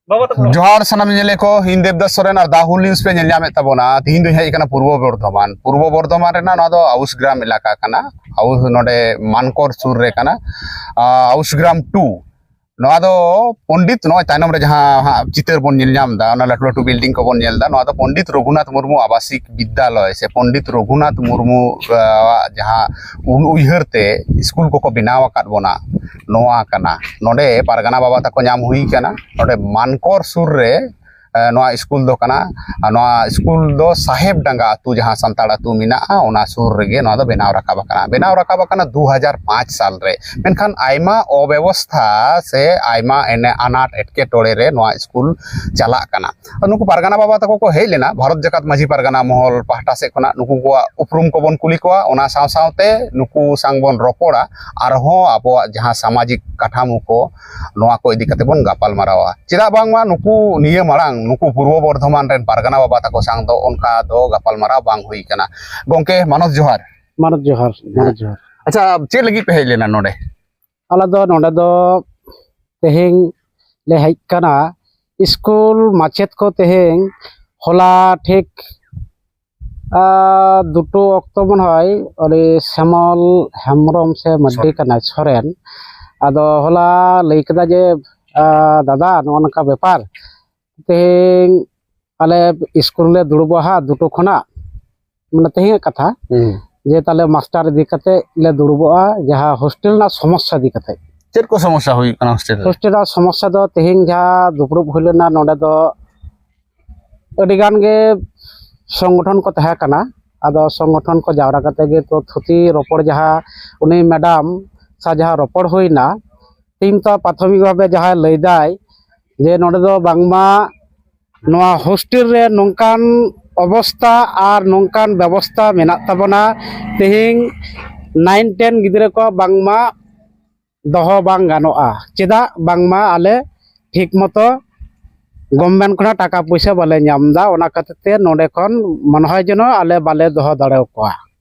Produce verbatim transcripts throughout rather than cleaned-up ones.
ᱵᱟᱵᱟ ᱛᱟᱠᱚ᱾ ᱡᱚᱦᱟᱨ ᱥᱟᱱᱟᱢ ᱧᱮᱧᱮᱞᱤᱭᱟᱹ ᱠᱚ, ᱤᱧ ᱫᱮᱵᱫᱟᱥ ᱥᱚᱨᱮᱱ ᱟᱨ ᱫᱟ ᱦᱩᱞ ᱱᱤᱭᱩᱡᱽ ᱯᱮ ᱧᱮᱞ ᱧᱟᱢᱮᱫ ᱛᱟᱵᱚᱱᱟ᱾ ᱛᱤᱦᱤᱧ ᱫᱚᱧ ᱦᱮᱡ ᱟᱠᱟᱱᱟ ᱯᱩᱨᱵᱚ ᱵᱚᱨᱫᱷᱚᱢᱟᱱ᱾ ᱯᱩᱨᱵᱚ ᱵᱚᱨᱫᱷᱚᱢᱟᱱ ᱨᱮᱱᱟᱜ ᱱᱚᱣᱟ ᱫᱚ ᱟᱣᱩᱥ ᱜᱨᱟᱢ ᱮᱞᱟᱠᱟ ᱠᱟᱱᱟ᱾ ᱟᱣᱩᱥ, ᱱᱚᱰᱮ ᱢᱟᱱᱠᱚᱨ ᱥᱩᱨ ᱨᱮ ᱠᱟᱱᱟ, ᱟᱣᱩᱥ ᱜᱨᱟᱢ ᱴᱩ᱾ ᱱᱚᱣᱟ ᱫᱚ ᱯᱚᱱᱰᱤᱛ, ᱱᱚᱜᱼᱚᱭ ᱛᱟᱭᱱᱚᱢ ᱨᱮ ᱡᱟᱦᱟᱸ ᱦᱟᱸᱜ ᱪᱤᱛᱟᱹᱨ ᱵᱚᱱ ᱧᱮᱞ ᱧᱟᱢ ᱮᱫᱟ, ᱚᱱᱟ ᱞᱟᱹᱴᱩ ᱞᱟᱹᱴᱩ ᱵᱤᱞᱰᱤᱝ ᱠᱚᱵᱚᱱ ᱧᱮᱞ ᱮᱫᱟ, ᱱᱚᱣᱟ ᱫᱚ ᱯᱚᱱᱰᱤᱛ ᱨᱚᱜᱷᱩᱱᱟᱛᱷ ᱢᱩᱨᱢᱩ ᱟᱵᱟᱥᱤᱠ ᱵᱤᱫᱽᱫᱟᱞᱚᱭ ᱥᱮ ᱯᱚᱱᱰᱤᱛ ᱨᱚᱜᱷᱩᱱᱟᱛᱷ ᱢᱩᱨᱢᱩ ᱟᱜ ᱡᱟᱦᱟᱸ ᱩᱱ ᱩᱭᱦᱟᱹᱨ ᱛᱮ ᱥᱠᱩᱞ ᱠᱚᱠᱚ ᱵᱮᱱᱟᱣ ᱟᱠᱟᱫ ᱵᱚᱱᱟ, ᱱᱚᱣᱟ ᱠᱟᱱᱟ᱾ ᱱᱚᱰᱮ ᱯᱟᱨᱜᱟᱱᱟ ᱵᱟᱵᱟ ᱛᱟᱠᱚ ᱧᱟᱢ ᱦᱩᱭ ᱠᱟᱱᱟ᱾ ᱱᱚᱰᱮ ᱢᱟᱱᱠᱚᱨ ᱥᱩᱨ ᱨᱮ, ᱮ, ᱱᱚᱣᱟ ᱥᱠᱩᱞ ᱫᱚ ᱠᱟᱱᱟ᱾ ᱟᱨ ᱱᱚᱣᱟ ᱥᱠᱩᱞ ᱫᱚ ᱥᱟᱦᱮᱵ ᱰᱟᱸᱜᱟ ᱟᱹᱛᱩ, ᱡᱟᱦᱟᱸ ᱥᱟᱱᱛᱟᱲ ᱟᱹᱛᱩ ᱢᱮᱱᱟᱜᱼᱟ, ᱚᱱᱟ ᱥᱩᱨ ᱨᱮᱜᱮ ᱱᱚᱣᱟ ᱫᱚ ᱵᱮᱱᱟᱣ ᱨᱟᱠᱟᱵ ᱟᱠᱟᱱᱟ᱾ ᱵᱮᱱᱟᱣ ᱨᱟᱠᱟᱵ ᱟᱠᱟᱱᱟ ᱫᱩ ᱦᱟᱡᱟᱨ ᱯᱟᱸᱪ ᱥᱟᱞ ᱨᱮ᱾ ᱢᱮᱱᱠᱷᱟᱱ ᱟᱭᱢᱟ ᱚᱵᱮᱵᱚᱥᱛᱷᱟ ᱥᱮ ᱟᱭᱢᱟ ᱮᱱᱮ-, ᱟᱱᱟᱴ ᱮᱴᱠᱮᱴᱚᱬᱮ ᱨᱮ ᱱᱚᱣᱟ ᱥᱠᱩᱞ ᱪᱟᱞᱟᱜ ᱠᱟᱱᱟ᱾ ᱱᱩᱠᱩ ᱯᱟᱨᱜᱟᱱᱟ ᱵᱟᱵᱟ ᱛᱟᱠᱚ ᱠᱚ ᱦᱮᱡ ᱞᱮᱱᱟ, ᱵᱷᱟᱨᱚᱛ ᱡᱟᱠᱟᱛ ᱢᱟᱹᱡᱷᱤ ᱯᱟᱨᱜᱟᱱᱟ ᱢᱚᱦᱚᱞ ᱯᱟᱦᱴᱟ ᱥᱮᱫ ᱠᱷᱚᱱᱟᱜ ᱱᱩᱠᱩ ᱠᱚᱣᱟᱜ ᱩᱯᱨᱩᱢ ᱠᱚᱵᱚᱱ ᱠᱩᱞᱤ ᱠᱚᱣᱟ, ᱚᱱᱟ ᱥᱟᱶ ᱥᱟᱶᱛᱮ ᱱᱩᱠᱩ ᱥᱟᱝ ᱵᱚᱱ ᱨᱚᱯᱚᱲᱟ, ᱟᱨᱦᱚᱸ ᱟᱵᱚᱣᱟᱜ ᱡᱟᱦᱟᱸ ᱥᱟᱢᱟᱡᱤᱠ ᱠᱟᱴᱷᱟᱢᱳ ᱠᱚ, ᱱᱚᱣᱟ ᱠᱚ ᱤᱫᱤ ᱠᱟᱛᱮ ᱵᱚᱱ ᱜᱟᱯᱟᱞ ᱢᱟᱨᱟᱣᱟ᱾ ᱪᱮᱫᱟᱜ ᱵᱟᱝᱢᱟ ᱱᱩᱠᱩ ᱱᱤᱭᱟᱹ ᱢᱟᱲᱟᱝ ᱱᱩᱠᱩ ᱯᱩᱨᱵᱚ ᱵᱚᱨᱫᱷᱚᱢᱟᱱ ᱨᱮᱱ ᱯᱟᱨᱜᱟᱱᱟ ᱵᱟᱵᱟ ᱛᱟᱠᱚ ᱥᱟᱝ ᱫᱚ ᱚᱱᱠᱟ ᱫᱚ ᱜᱟᱯᱟᱞ ᱢᱟᱨᱟᱣ ᱵᱟᱝ ᱦᱩᱭ ᱠᱟᱱᱟ᱾ ᱜᱚᱝᱠᱮ ᱢᱟᱱᱚᱛ ᱡᱚᱦᱟᱨ᱾ ᱢᱟᱱᱚᱛ ᱡᱚᱦᱟᱨ, ᱢᱟᱱᱚᱛ ᱡᱚᱦᱟᱨ᱾ ᱟᱪᱪᱷᱟ, ᱪᱮᱫ ᱞᱟᱹᱜᱤᱫ ᱯᱮ ᱦᱮᱡ ᱞᱮᱱᱟ ᱱᱚᱰᱮ? ᱟᱞᱮ ᱫᱚ ᱱᱚᱰᱮ ᱫᱚ ᱛᱮᱦᱮᱧ ᱞᱮ ᱦᱮᱡ ᱠᱟᱱᱟ, ᱥᱠᱩᱞ ᱢᱟᱪᱮᱫ ᱠᱚ ᱛᱮᱦᱮᱧ ᱦᱚᱞᱟ ᱴᱷᱤᱠ, ᱟ, ᱫᱩᱴᱳ ᱚᱠᱛᱚ ᱢᱚᱱᱮ ᱦᱚᱭ ᱩᱱᱤ ᱥᱮᱢᱚᱞ ᱦᱮᱢᱵᱨᱚᱢ ᱥᱮ ᱢᱟᱹᱨᱰᱤ ᱥᱚᱨᱮᱱ᱾ ᱠᱟᱱᱟᱭ, ᱥᱚᱨᱮᱱ, ᱟᱫᱚ ᱦᱚᱞᱟ ᱞᱟᱹᱭ ᱠᱮᱫᱟ ᱡᱮ, ᱟ, ᱫᱟᱫᱟ, ᱱᱚᱜᱼᱚ ᱱᱚᱝᱠᱟ ᱵᱮᱯᱟᱨ, ᱛᱮᱦᱮᱧ ᱟᱞᱮ ᱥᱠᱩᱞ ᱞᱮ ᱫᱩᱲᱩᱵᱚᱜᱼᱟ ᱦᱟᱸᱜ ᱫᱩᱴᱳ ᱠᱷᱚᱱᱟᱜ, ᱢᱟᱱᱮ ᱛᱮᱦᱮᱧᱟᱜ ᱠᱟᱛᱷᱟ, ᱦᱩᱸ᱾ ᱡᱮ ᱛᱟᱦᱞᱮ ᱢᱟᱥᱴᱟᱨ ᱤᱫᱤ ᱠᱟᱛᱮ ᱞᱮ ᱫᱩᱲᱩᱵᱚᱜᱼᱟ, ᱡᱟᱦᱟᱸ ᱦᱳᱥᱴᱮᱞ ᱨᱮᱱᱟᱜ ᱥᱚᱢᱚᱥᱥᱟ ᱤᱫᱤ ᱠᱟᱛᱮ᱾ ᱪᱮᱫ ᱠᱚ ᱥᱚᱢᱚᱥᱥᱟ ᱦᱩᱭᱩᱜ ᱠᱟᱱᱟ ᱦᱳᱥᱴᱮᱞ ᱨᱮ? ᱦᱳᱥᱴᱮᱞ ᱨᱮᱱᱟᱜ ᱥᱚᱢᱚᱥᱥᱟ ᱫᱚ ᱛᱮᱦᱮᱧ ᱡᱟᱦᱟᱸ ᱫᱩᱯᱲᱩᱵ ᱦᱩᱭ ᱞᱮᱱᱟ, ᱱᱚᱰᱮ ᱫᱚ ᱟᱹᱰᱤ ᱜᱟᱱ ᱜᱮ ᱥᱚᱝᱜᱚᱴᱷᱚᱱ ᱠᱚ ᱛᱟᱦᱮᱸ ᱠᱟᱱᱟ᱾ ᱟᱫᱚ ᱥᱚᱝᱜᱚᱴᱷᱚᱱ ᱠᱚ ᱡᱟᱣᱨᱟ ᱠᱟᱛᱮ ᱜᱮ ᱛᱚ ᱛᱷᱩᱛᱤ ᱨᱚᱯᱚᱲ ᱡᱟᱦᱟᱸ ᱩᱱᱤ ᱢᱮᱰᱟᱢ ᱥᱟᱶ ᱡᱟᱦᱟᱸ ᱨᱚᱯᱚᱲ ᱦᱩᱭᱱᱟ, ᱛᱮᱦᱮᱧ ᱛᱚ ᱯᱨᱟᱛᱷᱚᱢᱤᱠ ᱵᱷᱟᱵᱮ ᱡᱟᱦᱟᱸᱭ ᱞᱟᱹᱭᱫᱟᱭ ᱡᱮ ᱱᱚᱰᱮ ᱫᱚ ᱵᱟᱝᱢᱟ ᱱᱚᱣᱟ ᱦᱳᱥᱴᱮᱞ ᱨᱮ ᱱᱚᱝᱠᱟᱱ ᱚᱵᱚᱥᱛᱟ ᱟᱨ ᱱᱚᱝᱠᱟᱱ ᱵᱮᱵᱚᱥᱛᱟ ᱢᱮᱱᱟᱜ ᱛᱟᱵᱚᱱᱟ, ᱛᱮᱦᱮᱧ ᱱᱟᱭᱤᱱ ᱴᱮᱱ ᱜᱤᱫᱽᱨᱟᱹ ᱠᱚ ᱵᱟᱝᱢᱟ ᱫᱚᱦᱚ ᱵᱟᱝ ᱜᱟᱱᱚᱜᱼᱟ᱾ ᱪᱮᱫᱟᱜ? ᱵᱟᱝᱢᱟ ᱟᱞᱮ ᱴᱷᱤᱠ ᱢᱚᱛᱚ ᱜᱚᱵᱷᱢᱮᱱᱴ ᱠᱷᱚᱱᱟᱜ ᱴᱟᱠᱟ ᱯᱚᱭᱥᱟ ᱵᱟᱞᱮ ᱧᱟᱢ ᱮᱫᱟ, ᱚᱱᱟ ᱠᱷᱟᱹᱛᱤᱨ ᱛᱮ ᱱᱚᱰᱮ ᱠᱷᱚᱱ ᱢᱚᱱᱮ ᱦᱚᱭ ᱡᱮᱱᱚ ᱟᱞᱮ ᱵᱟᱞᱮ ᱫᱚᱦᱚ ᱫᱟᱲᱮᱭᱟᱠᱚᱣᱟ,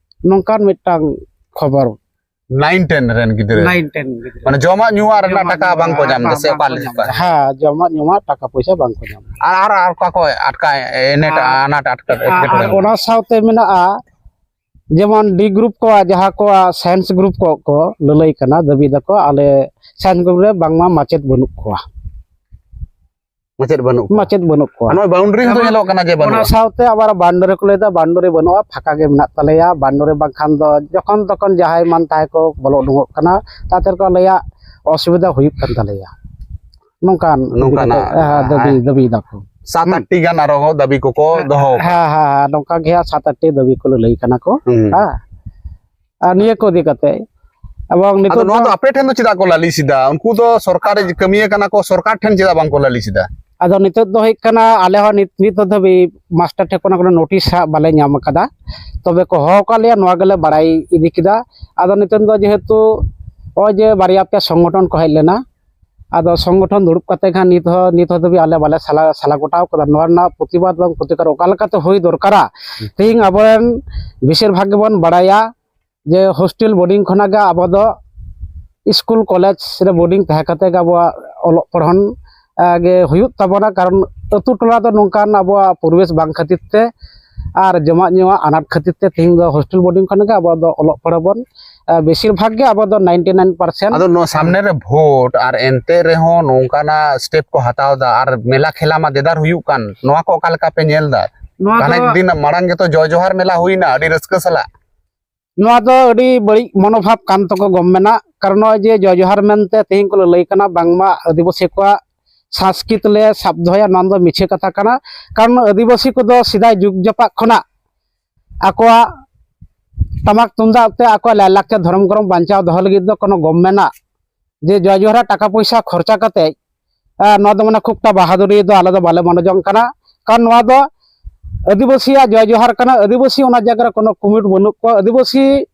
ᱱᱚᱝᱠᱟᱱ ᱢᱤᱫᱴᱟᱝ ᱠᱷᱚᱵᱚᱨ᱾ ᱱᱟᱭᱤᱱ ᱴᱮᱱ ᱨᱮᱱ ᱜᱤᱫᱽᱨᱟᱹ᱾ ᱱᱟᱭᱤᱱ ᱴᱮᱱ ᱜᱤᱫᱽᱨᱟᱹ᱾ ᱢᱟᱱᱮ ᱡᱚᱢᱟᱜ ᱧᱩᱣᱟᱜ ᱨᱮᱱᱟᱜ ᱡᱚᱢᱟᱜ ᱴᱟᱠᱟ ᱧᱩᱣᱟᱜ ᱵᱟᱝ ᱠᱚ ᱧᱟᱢ ᱮᱫᱟ ᱵᱟᱝ, ᱥᱮ ᱵᱟᱝ ᱚᱠᱟ ᱠᱚ ᱞᱮᱠᱟ? ᱧᱟᱢ ᱮᱫᱟ᱾ ᱦᱮᱸ, ᱡᱚᱢᱟᱜ ᱧᱩᱣᱟᱜ ᱴᱟᱠᱟ ᱯᱚᱭᱥᱟ ᱵᱟᱝ ᱠᱚ ᱧᱟᱢ ᱮᱫᱟ᱾ ᱟᱨ, ᱟᱨ, ᱟᱨ ᱚᱠᱟ ᱠᱚ ᱟᱴᱠᱟ-, ᱮᱱᱮᱴ ᱟᱨ ᱟᱱᱟᱴ ᱟᱴᱠᱟᱨ ᱟᱨ ᱮᱴᱠᱮᱴᱚᱬᱮ ᱚᱱᱟ ᱢᱮᱱᱟᱜᱼᱟ? ᱥᱟᱶᱛᱮ ᱢᱮᱱᱟᱜᱼᱟ, ᱡᱮᱢᱚᱱ ᱰᱤ ᱜᱨᱩᱯ ᱠᱚᱣᱟᱜ, ᱡᱟᱦᱟᱸ ᱠᱚᱣᱟᱜ ᱥᱟᱭᱮᱱᱥ ᱜᱨᱩᱯ ᱠᱚ, ᱠᱚ ᱞᱟᱹᱞᱟᱹᱭ ᱠᱟᱱᱟ, ᱫᱟᱹᱵᱤ ᱫᱟᱠᱚ, ᱟᱞᱮ ᱥᱟᱭᱮᱱᱥ ᱜᱨᱩᱯ ᱨᱮ ᱵᱟᱝᱢᱟ ᱢᱟᱪᱮᱫ ᱵᱟᱹᱱᱩᱜ ᱠᱚᱣᱟ᱾ ᱢᱟᱪᱮᱫ ᱵᱟᱹᱱᱩᱜ ᱠᱚᱣᱟ᱾ ᱢᱟᱪᱮᱫ ᱵᱟᱹᱱᱩᱜ ᱠᱚᱣᱟ᱾ ᱟᱨ ᱱᱚᱜᱼᱚᱭ ᱵᱟᱣᱩᱱᱰᱟᱨᱤ ᱦᱚᱸᱛᱚ ᱮᱵᱚᱝ ᱧᱮᱞᱚᱜ ᱠᱟᱱᱟ ᱡᱮ ᱵᱟᱹᱱᱩᱜᱼᱟ᱾ ᱚᱱᱟ ᱥᱟᱶᱛᱮ ᱟᱵᱟᱨ ᱵᱟᱣᱩᱱᱰᱟᱨᱤ ᱠᱚ ᱞᱟᱹᱭᱫᱟ, ᱵᱟᱣᱩᱱᱰᱟᱨᱤ ᱵᱟᱹᱱᱩᱜᱼᱟ, ᱯᱷᱟᱸᱠᱟ ᱜᱮ ᱢᱮᱱᱟᱜ ᱛᱟᱞᱮᱭᱟ᱾ ᱵᱟᱣᱩᱱᱰᱟᱨᱤ ᱵᱟᱝᱠᱷᱟᱱ ᱫᱚ ᱡᱚᱠᱷᱚᱱ ᱛᱚᱠᱷᱚᱱ ᱡᱟᱦᱟᱸᱭ ᱢᱟᱱ ᱛᱟᱦᱟᱸᱭ ᱠᱚ ᱵᱚᱞᱚ ᱩᱰᱩᱠᱚᱜ ᱠᱟᱱᱟ, ᱛᱟᱛᱮ ᱠᱚ ᱞᱟᱹᱭᱟ ᱚᱥᱩᱵᱤᱫᱷᱟ ᱦᱩᱭᱩᱜ ᱠᱟᱱ ᱛᱟᱞᱮᱭᱟ᱾ ᱱᱚᱝᱠᱟᱱ ᱱᱚᱝᱠᱟᱱᱟᱜ, ᱤᱫᱤ ᱠᱟᱛᱮ, ᱦᱮᱸ, ᱫᱟᱹᱵᱤ, ᱦᱮᱸ᱾ ᱫᱟᱹᱵᱤ ᱫᱟᱠᱚ᱾ ᱥᱟᱛ ᱦᱩᱸ᱾ ᱟᱴᱴᱤ ᱜᱟᱱ ᱟᱨᱦᱚᱸ ᱫᱟᱹᱵᱤ ᱠᱚᱠᱚ ᱫᱚᱦᱚ ᱟᱠᱟᱫᱟ᱾ ᱦᱮᱸ, ᱦᱮᱸ, ᱦᱮᱸ, ᱱᱚᱝᱠᱟ ᱜᱮ ᱦᱟᱸᱜ ᱥᱟᱛ ᱟᱴᱴᱤ ᱫᱟᱹᱵᱤ ᱠᱚ ᱞᱟᱹᱞᱟᱹᱭ ᱠᱟᱱᱟ ᱠᱚ᱾ ᱦᱩᱸ᱾ ᱦᱮᱸ᱾ ᱟᱨ ᱱᱤᱭᱟᱹ ᱠᱚ ᱤᱫᱤ ᱠᱟᱛᱮ ᱮᱵᱚᱝ ᱟᱫᱚ ᱱᱤᱛᱚᱜ ᱱᱚᱣᱟ ᱫᱚ ᱫᱚ ᱟᱯᱮ ᱴᱷᱮᱱ ᱫᱚ ᱪᱮᱫᱟᱜ ᱠᱚ ᱞᱟᱹᱞᱤᱥ ᱮᱫᱟ? ᱩᱱᱠᱩ ᱫᱚ ᱥᱚᱨᱠᱟᱨ ᱨᱮ ᱠᱟᱹᱢᱤᱭᱟᱹ ᱠᱟᱱᱟ ᱠᱚ, ᱥᱚᱨᱠᱟᱨ ᱴᱷᱮᱱ ᱪᱮᱫᱟᱜ ᱵᱟᱝ ᱠᱚ ᱞᱟᱹᱞᱤᱥ ᱮᱫᱟ? ᱟᱫᱚ ᱱᱤᱛᱚᱜ ᱫᱚ ᱦᱩᱭᱩᱜ ᱠᱟᱱᱟ, ᱟᱞᱮ ᱦᱚᱸ ᱱᱤᱛ, ᱱᱤᱛ ᱫᱷᱟᱹᱵᱤᱡ ᱢᱟᱥᱴᱟᱨ ᱴᱷᱮᱱ ᱠᱷᱚᱱᱟᱜ ᱠᱳᱱᱳ ᱱᱳᱴᱤᱥ ᱦᱟᱸᱜ ᱵᱟᱞᱮ ᱧᱟᱢ ᱟᱠᱟᱫᱟ, ᱛᱚᱵᱮ ᱠᱚ ᱦᱚᱦᱚ ᱟᱠᱟᱫ ᱞᱮᱭᱟ, ᱱᱚᱣᱟ ᱜᱮᱞᱮ ᱵᱟᱲᱟᱭ ᱤᱫᱤ ᱠᱮᱫᱟ᱾ ᱟᱫᱚ ᱱᱤᱛᱚᱝ ᱫᱚ ᱡᱮᱦᱮᱛᱩ ᱱᱚᱜᱼᱚᱭ ᱡᱮ ᱵᱟᱨᱭᱟ ᱯᱮᱭᱟ ᱥᱚᱝᱜᱚᱴᱷᱚᱱ ᱠᱚ ᱦᱮᱡ ᱞᱮᱱᱟ, ᱟᱫᱚ ᱥᱚᱝᱜᱚᱴᱷᱚᱱ ᱫᱩᱲᱩᱵ ᱠᱟᱛᱮ ᱠᱷᱟᱱ ᱱᱤᱛ ᱦᱚᱸ, ᱱᱤᱛ ᱦᱚᱸ ᱫᱷᱟᱹᱵᱤᱡ ᱟᱞᱮ ᱵᱟᱞᱮ ᱥᱟᱞᱟ, ᱥᱟᱞᱟ ᱜᱚᱴᱟᱣ ᱠᱟᱫᱟ᱾ ᱱᱚᱣᱟ ᱨᱮᱱᱟᱜ ᱯᱨᱚᱛᱤᱵᱟᱫ ᱵᱟᱝ ᱯᱨᱚᱛᱤᱠᱟᱨ ᱚᱠᱟ ᱞᱮᱠᱟᱛᱮ ᱦᱩᱭ ᱫᱚᱨᱠᱟᱨᱟ᱾ ᱦᱩᱸ᱾ ᱛᱮᱦᱮᱧ ᱟᱵᱚᱨᱮᱱ ᱵᱮᱥᱤᱨ ᱵᱷᱟᱜᱽ ᱜᱮᱵᱚᱱ ᱵᱟᱲᱟᱭᱟ ᱡᱮ ᱦᱳᱥᱴᱮᱞ ᱵᱳᱨᱰᱤᱝ ᱠᱷᱚᱱᱟᱜ ᱜᱮ ᱟᱵᱚ ᱫᱚ ᱥᱠᱩᱞ ᱠᱚᱞᱮᱡᱽ ᱨᱮ ᱵᱳᱨᱰᱤᱝ ᱛᱟᱦᱮᱸ ᱠᱟᱛᱮ ᱜᱮ ᱟᱵᱚᱣᱟᱜ ᱚᱞᱚᱜ ᱯᱚᱲᱦᱚᱱ, ᱮ, ᱜᱮ ᱦᱩᱭᱩᱜ ᱛᱟᱵᱚᱱᱟ᱾ ᱠᱟᱨᱚᱱ ᱟᱹᱛᱩ ᱴᱚᱞᱟ ᱫᱚ ᱱᱚᱝᱠᱟᱱ ᱟᱵᱚᱣᱟᱜ ᱯᱚᱨᱤᱵᱮᱥ ᱵᱟᱝ ᱠᱷᱟᱹᱛᱤᱨ ᱛᱮ ᱟᱨ ᱡᱚᱢᱟᱜ ᱧᱩᱣᱟᱜ ᱟᱱᱟᱴ ᱠᱷᱟᱹᱛᱤᱨ ᱛᱮ ᱛᱮᱦᱮᱧ ᱫᱚ ᱦᱳᱥᱴᱮᱞ ᱵᱳᱨᱰᱤᱝ ᱠᱷᱚᱱ ᱜᱮ ᱟᱵᱚ ᱫᱚ ᱚᱞᱚᱜ ᱯᱟᱲᱦᱟᱣ ᱵᱚᱱ, ᱮ, ᱵᱮᱥᱤᱨ ᱵᱷᱟᱜᱽ ᱜᱮ ᱟᱵᱚ ᱫᱚ ᱱᱟᱭᱤᱱᱴᱤ ᱱᱟᱭᱤᱱ ᱯᱟᱨᱥᱮᱱᱴ᱾ ᱟᱫᱚ ᱱᱚᱣᱟ ᱥᱟᱢᱱᱮ ᱨᱮ ᱵᱷᱳᱴ ᱟᱨ ᱮᱱᱛᱮ ᱨᱮᱦᱚᱸ ᱱᱚᱝᱠᱟᱱᱟᱜ ᱥᱴᱮᱯ ᱠᱚ ᱦᱟᱛᱟᱣ ᱮᱫᱟ ᱟᱨ ᱢᱮᱞᱟ ᱠᱷᱮᱞᱟ ᱢᱟ ᱫᱮᱫᱟᱨ ᱦᱩᱭᱩᱜ ᱠᱟᱱ, ᱱᱚᱣᱟ ᱠᱚ ᱚᱠᱟ ᱞᱮᱠᱟ ᱯᱮ ᱧᱮᱞ ᱮᱫᱟ? ᱱᱚᱣᱟ ᱜᱷᱟᱱᱮ ᱫᱚ ᱫᱤᱱ ᱢᱟᱲᱟᱝ ᱜᱮᱛᱚ ᱡᱚᱭ ᱡᱚᱦᱟᱨ ᱢᱮᱞᱟ ᱦᱩᱭᱱᱟ ᱟᱹᱰᱤ ᱨᱟᱹᱥᱠᱟᱹ ᱥᱟᱞᱟᱜ᱾ ᱱᱚᱣᱟ ᱫᱚ ᱟᱹᱰᱤ ᱵᱟᱹᱲᱤᱡ ᱢᱚᱱᱳᱵᱷᱟᱵ ᱠᱟᱱ ᱛᱟᱠᱚ ᱜᱚᱵᱷᱢᱮᱱᱴ ᱟᱜ᱾ ᱠᱟᱨᱚᱱ ᱱᱚᱜᱼᱚᱭ ᱡᱮ ᱡᱚᱭ ᱡᱚᱦᱟᱨ ᱢᱮᱱᱛᱮ ᱛᱮᱦᱮᱧ ᱠᱚ ᱞᱟᱹᱞᱟᱹᱭ ᱠᱟᱱᱟ, ᱵᱟᱝᱢᱟ ᱟᱹᱫᱤᱵᱟᱹᱥᱤ ᱠᱚᱣᱟᱜ ᱥᱟᱸᱥᱠᱨᱤᱛ ᱞᱮ ᱥᱟᱵ ᱫᱚᱦᱚᱭᱟ, ᱱᱚᱣᱟ ᱫᱚ ᱢᱤᱪᱷᱟᱹ ᱠᱟᱛᱷᱟ ᱠᱟᱱᱟ᱾ ᱠᱟᱨᱚᱱ ᱟᱹᱫᱤᱵᱟᱹᱥᱤ ᱠᱚᱫᱚ ᱥᱮᱫᱟᱭ ᱡᱩᱜᱽ ᱡᱟᱯᱟᱜ ᱠᱷᱚᱱᱟᱜ ᱟᱠᱚᱣᱟᱜ ᱴᱟᱢᱟᱠ ᱛᱩᱢᱫᱟᱜ ᱛᱮ ᱟᱠᱚᱣᱟᱜ ᱞᱟᱭᱞᱟᱠᱪᱟᱨ ᱫᱷᱚᱨᱚᱢ ᱠᱚᱨᱚᱢ ᱵᱟᱧᱪᱟᱣ ᱫᱚᱦᱚ ᱞᱟᱹᱜᱤᱫ ᱫᱚ ᱠᱳᱱᱳ ᱜᱚᱵᱷᱢᱮᱱᱴ ᱟᱜ ᱡᱮ ᱡᱚᱭ ᱡᱚᱦᱟᱨᱟᱜ ᱴᱟᱠᱟ ᱯᱚᱭᱥᱟ ᱠᱷᱚᱨᱪᱟ ᱠᱟᱛᱮ, ᱟᱨ ᱱᱚᱣᱟ ᱫᱚ ᱢᱟᱱᱮ ᱠᱷᱩᱵᱴᱟ ᱵᱟᱦᱟᱫᱩᱨᱤ ᱫᱚ ᱟᱞᱮ ᱫᱚ ᱵᱟᱞᱮ ᱢᱚᱱᱮ ᱡᱚᱝ ᱠᱟᱱᱟ᱾ ᱠᱟᱨᱚᱱ ᱱᱚᱣᱟ ᱫᱚ ᱟᱹᱫᱤᱵᱟᱹᱥᱤᱭᱟᱜ ᱡᱚᱭ ᱡᱚᱦᱟᱨ ᱠᱟᱱᱟ, ᱟᱹᱫᱤᱵᱟᱹᱥᱤ ᱚᱱᱟ ᱡᱟᱭᱜᱟ ᱨᱮ ᱠᱳᱱᱳ ᱠᱚᱢᱤᱴ ᱵᱟᱹᱱᱩᱜ ᱠᱚᱣᱟ, ᱟᱹᱫᱤᱵᱟᱹᱥᱤ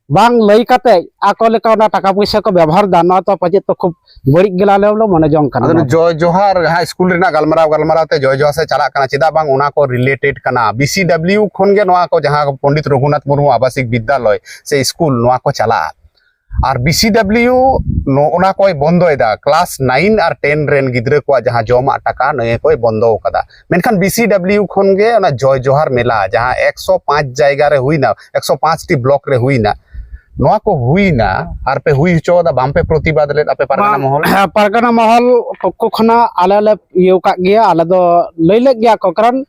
ᱵᱟᱝ ᱞᱟᱹᱭ ᱠᱟᱛᱮ ᱟᱠᱚ ᱞᱮᱠᱟ ᱚᱱᱟ ᱴᱟᱠᱟ ᱯᱚᱭᱥᱟ ᱠᱚ ᱵᱮᱵᱚᱦᱟᱨ ᱮᱫᱟ, ᱱᱚᱣᱟ ᱫᱚ ᱯᱟᱪᱮᱫ ᱛᱚ ᱠᱷᱩᱵ ᱵᱟᱹᱲᱤᱡ ᱜᱮ ᱟᱞᱮ ᱦᱚᱸᱞᱮ ᱢᱚᱱᱮ ᱡᱚᱝ ᱠᱟᱱᱟ᱾ ᱟᱫᱚ ᱱᱚᱣᱟ ᱫᱚ ᱡᱚᱭ ᱡᱚᱦᱟᱨ ᱡᱟᱦᱟᱸ ᱥᱠᱩᱞ ᱨᱮᱱᱟᱜ ᱜᱟᱞᱢᱟᱨᱟᱣ, ᱜᱟᱞᱢᱟᱨᱟᱣ ᱛᱮ ᱡᱚᱭ ᱡᱚᱦᱟᱨ ᱥᱮ ᱪᱟᱞᱟᱜ ᱠᱟᱱᱟ, ᱪᱮᱫᱟᱜ ᱵᱟᱝ ᱚᱱᱟ ᱠᱚ ᱨᱤᱞᱮᱴᱮᱰ ᱠᱟᱱᱟ? ᱵᱤ ᱥᱤ ᱰᱟᱵᱞᱤᱭᱩ ᱠᱷᱚᱱ ᱜᱮ ᱱᱚᱣᱟ ᱠᱚ ᱡᱟᱦᱟᱸ ᱯᱚᱱᱰᱤᱛ ᱨᱚᱜᱷᱩᱱᱟᱛᱷ ᱢᱩᱨᱢᱩ ᱟᱵᱟᱥᱤᱠ ᱵᱤᱫᱽᱫᱟᱞᱚᱭ ᱥᱮ ᱥᱠᱩᱞ, ᱱᱚᱣᱟ ᱠᱚ ᱪᱟᱞᱟᱜᱼᱟ᱾ ᱟᱨ ᱵᱤ ᱥᱤ ᱰᱟᱵᱽᱞᱤᱭᱩ ᱱᱚ-, ᱚᱱᱟ ᱠᱚᱭ ᱵᱚᱱᱫᱚᱭᱮᱫᱟ, ᱠᱞᱟᱥ ᱱᱟᱭᱤᱱ ᱟᱨ ᱴᱮᱱ ᱨᱮᱱ ᱜᱤᱫᱽᱨᱟᱹ ᱠᱚᱣᱟᱜ ᱡᱟᱦᱟᱸ ᱡᱚᱢᱟᱜ ᱴᱟᱠᱟ, ᱱᱤᱭᱟᱹ ᱠᱚᱭ ᱵᱚᱱᱫᱚ ᱟᱠᱟᱫᱟ᱾ ᱢᱮᱱᱠᱷᱟᱱ ᱵᱤ ᱥᱤ ᱰᱟᱵᱽᱞᱤᱭᱩ ᱠᱷᱚᱱ ᱜᱮ ᱚᱱᱟ ᱡᱚᱭ ᱡᱚᱦᱟᱨ ᱢᱮᱞᱟ, ᱡᱟᱦᱟᱸ ᱮᱠᱥᱚ ᱯᱟᱸᱪ ᱡᱟᱭᱜᱟ ᱨᱮ ᱦᱩᱭᱱᱟ, ᱮᱠᱥᱚ ᱯᱟᱸᱪ ᱴᱤ ᱵᱞᱚᱠ ᱨᱮ ᱦᱩᱭᱱᱟ, ᱱᱚᱣᱟ ᱠᱚ ᱦᱩᱭᱱᱟ ᱟᱨ ᱯᱮ ᱦᱩᱭ ᱦᱚᱪᱚ ᱠᱟᱫᱟ, ᱵᱟᱝ ᱯᱮ ᱯᱨᱚᱛᱤᱵᱟᱫ ᱞᱮᱫ ᱟᱯᱮ ᱯᱟᱨᱜᱟᱱᱟ ᱵᱟᱝ, ᱢᱚᱦᱚᱞ? ᱯᱟᱨᱜᱟᱱᱟ ᱢᱚᱦᱚᱞ ᱯᱚᱠᱠᱷᱚ ᱠᱷᱚᱱᱟᱜ ᱟᱞᱮ ᱞᱮ ᱤᱭᱟᱹ ᱟᱠᱟᱫ ᱜᱮᱭᱟ, ᱟᱞᱮ ᱫᱚ ᱞᱟᱹᱭ ᱞᱮᱫ ᱜᱮᱭᱟ ᱠᱚ, ᱠᱟᱨᱚᱱ